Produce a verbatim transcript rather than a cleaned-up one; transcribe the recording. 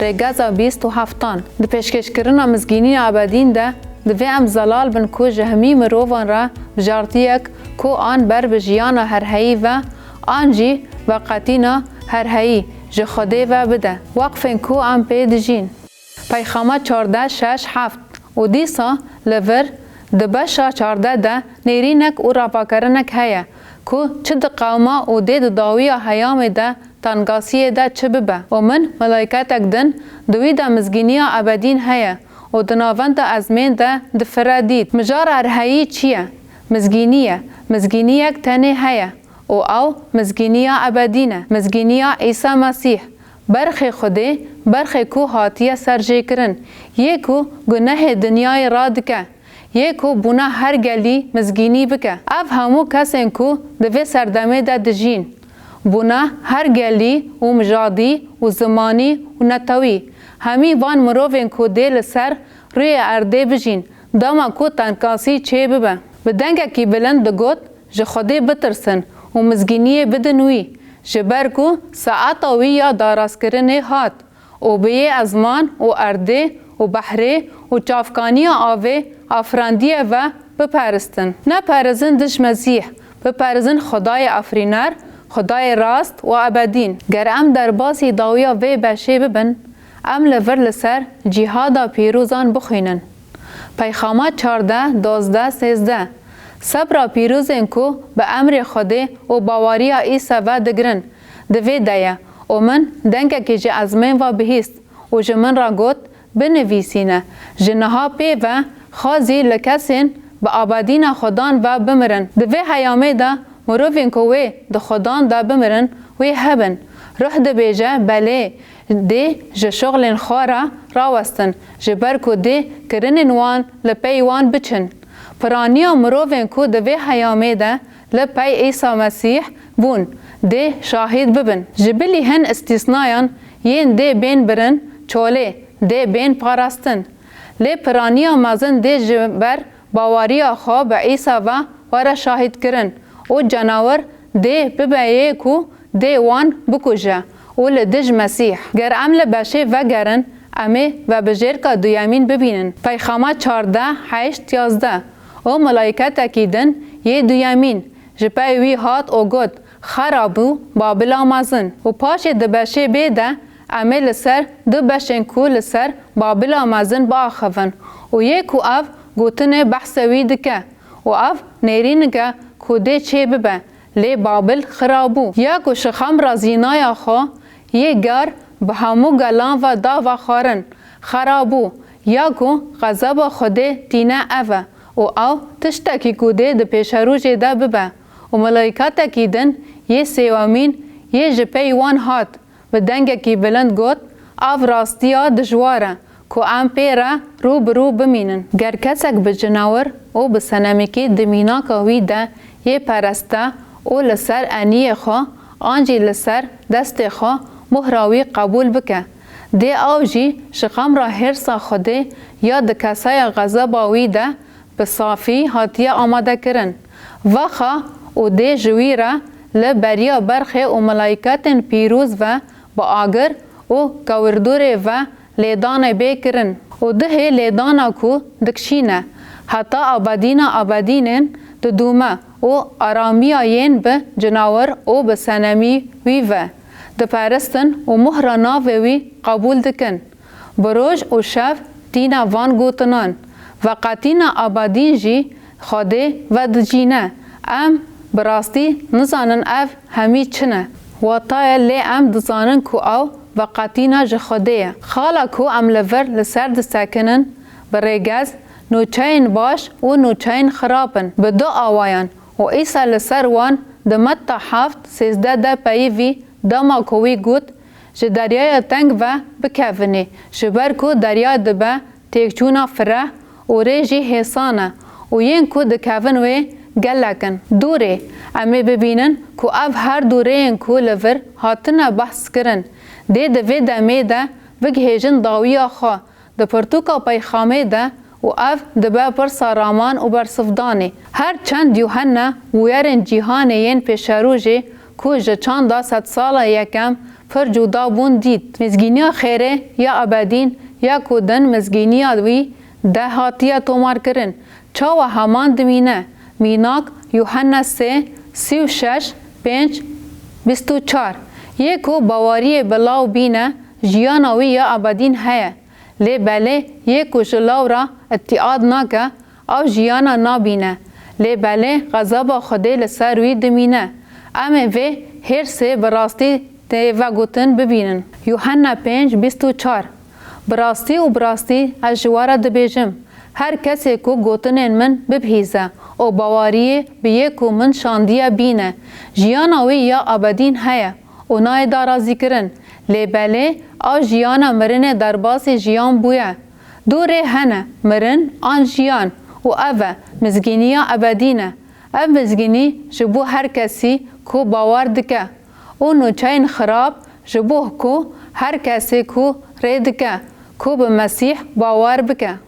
Rêgeza bîst û heftan. Di pêşkêşkirina mizgîniya ebedîn de divê em zelal bin ku ji hemî mirovan re bijartiyek ku an ber bi jiyana herheyî ve an jî veqetîna herheyî ji Xwedê ve bide, weqfên ku em pê dijîn. Peyxama çardeh şeş heft. Û dîsa li vir di beşa çardeh de nêrînek û ravakirinek heye ku çi di qewma û dê di dawiya heyamê de tengasiyê de çi bibe. Û min melaîketek din di wî de mizgîniya ebedîn heye û di navenda ezmên de difire dît. Mijar herheyî çi ye? Mizgînî ye. Mizgîniyek tenê heye û ew mizgîniya ebedîn e, mizgîniya Îsa Mesîh. Berxê Xwedê, berxê ku hatiye serjêkirin, yê ku gunehê dinyayê radike, yê ku bûna her gelî mizgînî bike. Ev hemû kesên ku di vê serdemê de dijîn, bûna her gelî û mijadî û zimanî û netewî, hemî van mirovên ku dê li ser rûyê erdê bijîn, dema ku tenkasî çê bibe. Bi dengekî bilind digot, Ji Xwedê bitirsin û mizgîniyê bidin wî, ji ber ku saeta wî ya darezkirinê hat û bi yê ezman û erdê û behrê û çavkaniya avê afirandiye ve biperistin. Neperizin dij Mesîh, biperizin Xwedayê afirîner, Xwedayê rast û ebedîn. Ger em derbasî dawiya vê beşê bibin, em li vir li ser cîhada pîrozan bixwînin. Peyxama çardeh, dozdeh, sêzdeh. Sebra pîrozên ku bi emrê Xwedê û baweriya Îsa ve digirin, di vê de ye û min dengekî ji ezmên ve bihîst û ji min re got, Binivîsîne, ji niha pê ve xwezî li kesên bi abadîna Xwedan ve bimirin. Di vê heyamê de mirovên ku wê di Xwedan de bimirin, wê hebin. Ruh dibêje, Belê, dê ji şixlên xwe re rawestin, ji ber ku dê kirinên wan li pey wan biçin. Piraniya mirovên ku di vê heyamê de li pey Îsa Mesîh bûn, dê şahîd bibin. Ji bilî hin îstîsnayan yên dê bên birin çolê, dê bên parastin. Lê piraniya mezin dê ji ber baweriya xwe bi Îsa ve were şahîdkirin û cenawir dê bibe yê ku dê wan bikuje û li dij Mesîh. Ger em li beşê vegerin, em ê vebijêrka duyemîn bibînin. Peyxama çardeh, heşt, yazdeh. Û melaîketekî din yê duyemîn ji pey wî hat û got, Xera bû Babila mezin. Û paşê di beşê bê de em ê li ser du beşên ku li ser Babila mezin biaxivin û yê ku ev gotinê behsê wî dike û ev nêrînik e ku dê çê bibe, lê Babil xira bû. Ya ku şixemra zînaya xwe yê gar bi hemû gelan ve da vexwarin, xera bû, ya ku xezeba Xwedê tîne ev e û ew tiştekî ku dê di pêşerojê de bibe. Û melaîketekî din yê sêwemîn yê ji pey wan hat, bi dengekî bilind got, Ev rastiya dijwar e ku em pê re rû bi rû bimînin. Ger kesek bi cinawir û bi senemekî di mînaka wî de yê pereste û li ser eniyê xwe an jî li ser destê xwe mohra wî qebûl bike, dê ew jî ji xemra hêrsa Xwedê ya di kesaya xezeba wî de bi safî hatiye amadekirin. Vexa û dê ji wî re li beriya berxê û melaîketên pîroz ve bi agir û kewirdorê ve lêdanê bê kirin. Û dihê lêdana ku dikşîne, heta abedîna abedînên didûme û aramiya yên bi cinawir û bi senemî wî ve diperistin û mohra navê wî qebûl dikin. Bi roj û şev tîne van gotinan, veqetîna abedîn jî Xwedê vedicîne. Em bi rastî nizanin ev hemî çi ne. Wata ye, lê em dizanin ku ew veqetîna ji Xwedê ye. Xala ku em li vir li ser disekinin, bi rêgez, nûçeyên baş û nûçeyên xirab in. Bi du awayan û Îsa li ser wan di Metta heft sêzdeh de peyivî dema ku wî got, Ji deryaya teng ve bikevinê, ji ber ku derya dibe têkçûna fireh û rê jî hêsan e û yên ku dikevin wê gelek in. Dûrê, em ê bibînin ku ev her du rêyên ku li vir hatine behskirin, dê di vê demê de bigihêjin dawiya xwe di pirtûka peyxamê de û ev dibe pirsa raman û bersivdanê. Her çend Yuhenna bûyerên cîhanê yên pêşerojê ku ji çanda sedsala yekem pir cuda bûn dît. Mizgîniya xêrê ya ebedîn ya ku din mizgîniya wî de hatiye tomarkirin, çawa heman dimîne? Mînak, Yuhenna sê, sî û şeş, pênc, bîst û çar. Yê ku baweriyê bi law bîne, jiyana wî ya ebedîn heye. Lê belê yê ku ji law re îtîad nake, ew jiyana nabîne. Lê belê xezaba Xwedê li ser wî dimîne. Em ê vê hêrsê bi rastî tê vegotin bibînin. Yuhenna pênc bîst û çar. Bi rastî û bi rastî ez ji we re dibêjim, her kesê ku gotinên min bibihîze û baweriyê bi yê ku min şandiye bîne, jiyana wî ya ebedîn heye û nayê darazîkirin. Lê belê ew jiyana mirinê derbasî jiyan bûye. Du rê hene, mirin an jiyan, û ev e, mizgîniya ebedîn e. Ev mizgînî ji bo her kesî ku bawer dike û nûçeyên xirab ji bo ku her kesê ku rê dike ku bi Mesîh bawer bike.